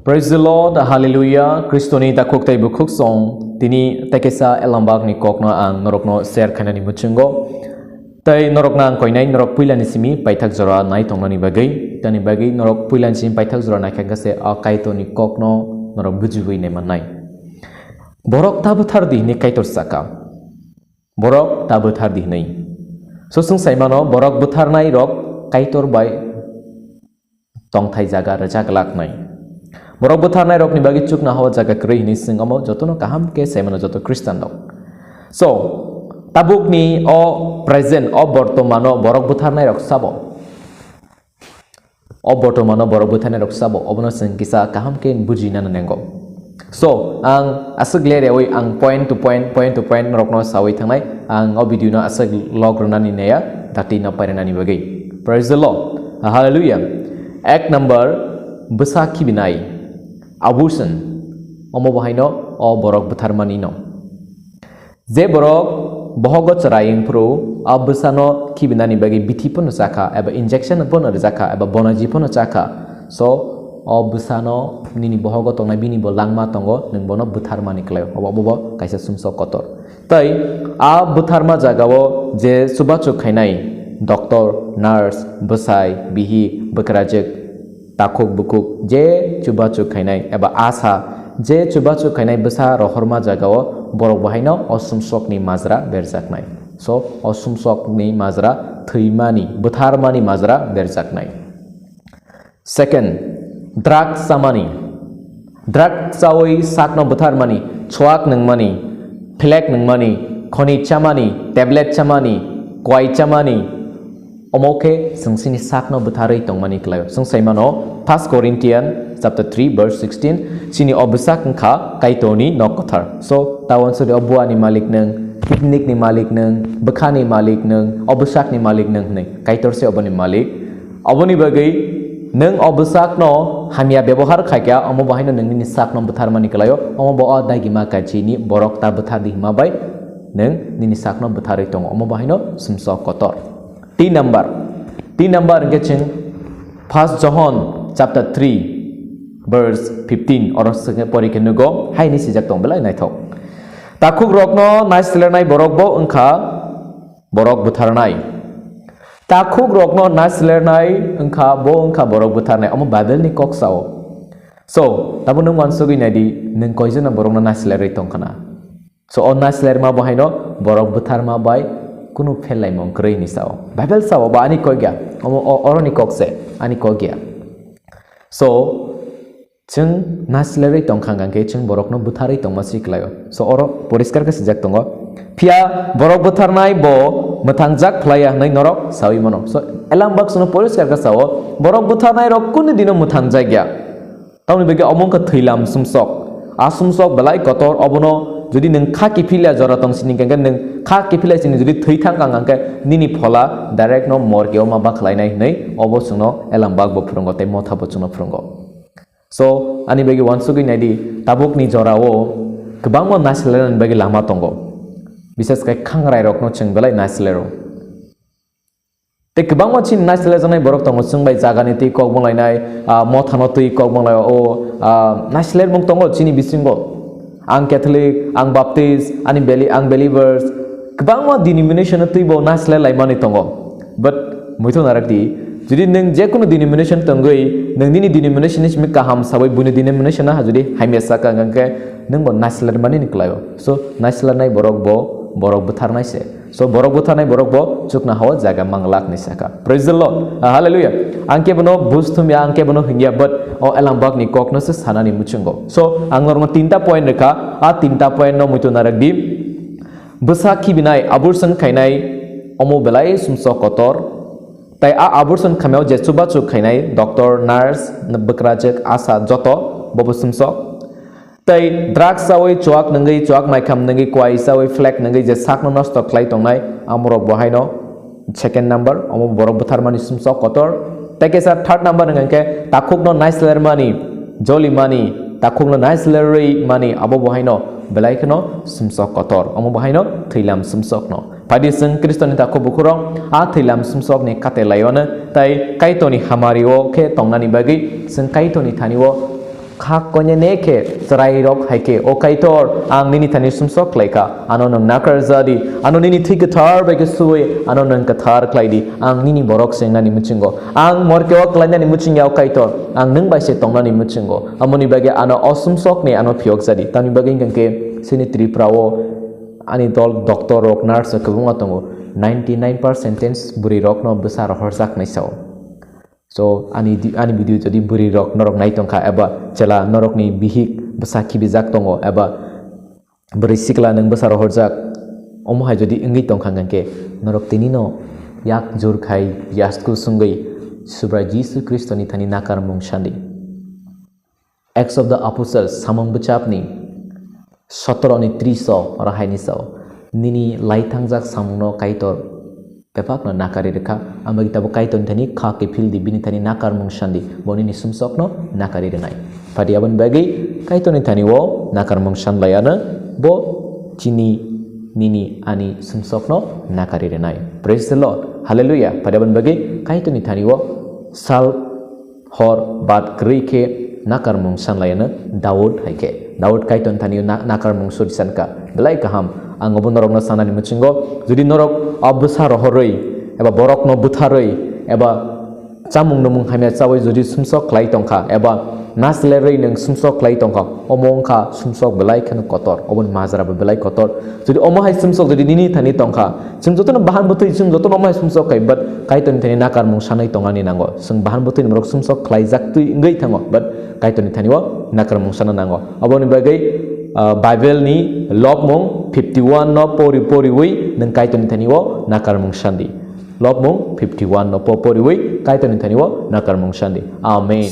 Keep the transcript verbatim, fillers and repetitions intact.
Praise the Lord, Hallelujah. Kristoni takhuk tei bukhuk song tini tekesa elambak ni kokno ang norokno share khainani muchungo. Tei norokno ang koinai norok puilani simi paithak jora nai tongnani bagwi. Tani bagwi norok puilani simi paithak jora naikha khe se a Kaitorni kokno norok bujiwi nai mannai. Borok ta bwthar di hwnwi Kaitor saka. Borok ta bwthar di hwnwi. So chwng sai mano borok bwtharnai rok Kaitor bai tongthai jaga rwjak glak nai. Borok bwtharnai rokni bagwi chukna hao jaga kwrwi hwnwi chwng omo jotono kaham khe sai mano joto Christian rok. So tabukni o present o bortomano borok bwtharnai rok sabo. O bortomano borok bwtharnai rok sabo, obono chwng kisa kaham khe bujina nango. So ang aswk le rewi ang point to point, point to point rokno sawi thangnai. Ang o video no aswk log rwnani neya, dati no parinani bagwi. Praise the Lord. Hallelujah. Ek number, bwsa khibinai, abortion. Omo bahaino o borok bwtharmani no. Je borok bohogo chwrai wngphuru, a bwsano khibinani bagwi bithi phano chakha, eba injection phano rwjakha, eba bonaji phano chakha. So o bwsano nini bohogo tongnai bini bo langma tongo, nwng bono bwtharmani kwlaio. Obo, obo bo kaisa sumsok kotor. Tei a bwtharma jagao je chubachu khainai doctor, nurse, bwsai, bihi, bwkrajwk, takhuk bukhuk je chubachu khainai eba asa je chubachu khainai bwsa rohorma jagao borok bahaino o sumsokni majra berjaknai. So o sumsokni majra thwimani, bwtharmani majra berjaknai. Second, drug chamani. Drug chawi sakno bwtharmani, chuak nungmani, phlek nungmani, khoni chamani, tablet chamani, kwai chamani, omo khe chwng chini sakno bwtharwi tongmani kwlaio. Chwng sai mano First Corinthian chapter three verse sixteen, chini o bwsak wngkha Kaitorni nok kwthar. So ta uansukdi o buani malik nwng, kidney ni malik nwng, bwkhani malik nwng, o bwsakni malik nwng hwnwi. Kaitor se oboni malik. Oboni bagwi nwng o bwsakno hamya bebohar khaikha, omo bahaino nwng nini sakno bwtharmani kwlaio, omo bo o dagima kaichini borok ta bwthardi hima bai nwng nini sakno bwtharwi tongo, omo bahaino sumsok kotor. Tin number, tin number hwnkhe chwng First John chapter three verse fifteen oro swkhe pori khe nugo, haini sijak tong belai naithok. Takhuk rokno naislerwnai borok bo wngkha borok bwtharnai. Takhuk rokno naislerwnai wngkha bo wngkha borok bwtharnai, omo Bible ni kok sao. So tabo nwng uansugwi naidi, nwng koijono borokno naislerwi tongkhana? So o naislerma bo haino borok bwtharma bai kunu phellaimung kwrwi hinwi sao. Bible sao ba ani kok ya. Omo o-, oroni kok se ani kok ya. So chwng naislerwi tongkha hwnkhe chwng borokno bwtharwi tongma si kwlaio. So oro poriskar khe swijak tongo. Phiya borok bwtharnai bo mwthangjak phlaiya hwnwi norok sawi mano. So elambak chwngno poriskar khe sao, borok bwtharnai rok kunu dino mwthangjak ya. Tamoni bagwi omo wngkha thwilam sumsok. A sumsok belai kotor, obono jodi nwng kha kiphilya jora tong sini hwnkhe nwng kha kiphilya sini jodi thwi thang kang hwnkhe nini phola direct no morgue o ma bakhlainai hwnwi obo chwngno elambak bo phwrwngo tei motha bo chwngno phwrwngo. So ani bagwi uansugwi naidi, tabukni jorao kwbangma naislerani bagwi lama tongo. Bises khe khangrai rokno chwng belai naislero. Tei kwbangma chini naislerjaknai borok tongo, chwng bai jagani twi kok bonglainai, ah, mothano twi kok bonglaio, o, ah, naislermung tongo chini bisingo. Ang Catholic, ang Baptist, ani beli-, ang believers, kwbangma denomination-o twi bo naisler laimani tongo. But muitu narak di, jodi nwng je kunu denomination tongwi, nwng nini denomination ni simi kaham sawi buini denomination-o ha jodi hamya saka hwnkhe nwng bo naislermani ni kwlaio. So naislermani borok bo, borok bwtharnai se. So borok bwtharnai borok bo chukna hao jaga manglak ni saka. Praise the Lord. Ah, hallelujah. Ang kebono bus thumya, ang kebono hingya, but o elambak ni kok no se sanani muchungo. So ang norokno tinta point rekha, a tinta point no muitu narak di. Bwsa khibinai, abortion khainai, omo belai sumsok kotor. Tai a abortion khamyao je chubachu khainai, doctor, nurse, bwkrajwk, asa, joto, bobo sumsok. Tei drugs chawi, chuak nungwi, chuak maikham nungwi, kwai chawi, flake nungwi je sakno nosto khlai tongnai, amorok bo haino second number, omo borok bwtharmani sumsok kotor. Tei kaisa third number hwnkha khe takhukno naislermani, jolimani, takhukno naislerwi mani, abo bo haino belai kheno sumsok kotor, omo bo haino thwilam sumsokno. Phaidi chwng Khristoni takhuk bukhurok a thwilam sumsokni kate laiono tei Kaitorni hamario khe tongnani bagwi chwng Kaitorni thani-o Khak koine ne khe chwrairok hai khe, O Kaitor, ang nini thani sumsok khlai kha, ano nwng nakar ja di, ano nini thwi kwthar bai khe suwi ano nwng kwthar khlai di, ang nini borok se wngnani muchungo, ang morkeo klainani muchungya, O Kaitor, ang nwng bai se tongnani muchungo, amoni bagwi ano o sumsokni ano phiyok ja di. Tamni bagwi hwnkhe chini Tripura o ani dol doctor rok, nurse rok kwbangma tongo, ninety nine percent bwrwi rokno bwsa rohorjak nai sao. So ani di-, ani video jodi bwrwi rok norok nai tongkha, eba chela norokni bihik bwsa khibijak tongo, eba bwrwi sikla nwng bwsa rohorjak, omo hai jodi wngwi tongkha hwnkhe norok tinino yak jur khai yasku sungwi Subrai Jisu Khristoni thani nakarmung sandi. Acts of the Apostles, samung bwchapni sotoro ni tris o oro hai ni sao, nini lai thangjak samungno Kaitor bebakno nakari rwkha, ambai tabuk Kaitorni thani kha kiphil di, bini thani nakarmung sandi, bo nini sumsokno nakari rwnai. Phadi aboni bagwi Kaitorni thani o nakarmung sanlaiano bo chini nini ani sumsokno nakari rwnai. Praise the Lord. Hallelujah. Phadi aboni bagwi Kaitorni thani o sal hor bat kwrwi khe nakarmung sanlaiano Daud hai khe. Daud Kaitorni thani o na-, nakarmung suri sankha, "Belai kaham, ang obo norokno sanani muchungo, jodi norok o bwsa rohorwi eba borokno butharwi eba chamung numung hamya chawi jodi sumsok khlai tongkha eba naslerwi nwng sumsok khlai tongkha, omo wngkha sumsok belai kheno kotor, oboni majra bo belai kotor. Jodi omo hai sumsok jodi nini thani tongkha, chwng jotono bahan bwtwi chwng jotono omo hai sumsok khai, but Kaitorni thani nakarmung sanai tongani nango. Chwng bahan bwtwi ni borok sumsok khlaijak twi wngwi thango, but Kaitorni thani o nakarmung sana nango. Oboni bagwi, ah, Bible ni Lobmung fifty one no pori poriwi nwng Kaitorni thani o nakarmung sandi. Lobmung fifty one no po poriwi Kaitorni thani o nakarmung sandi. Amen.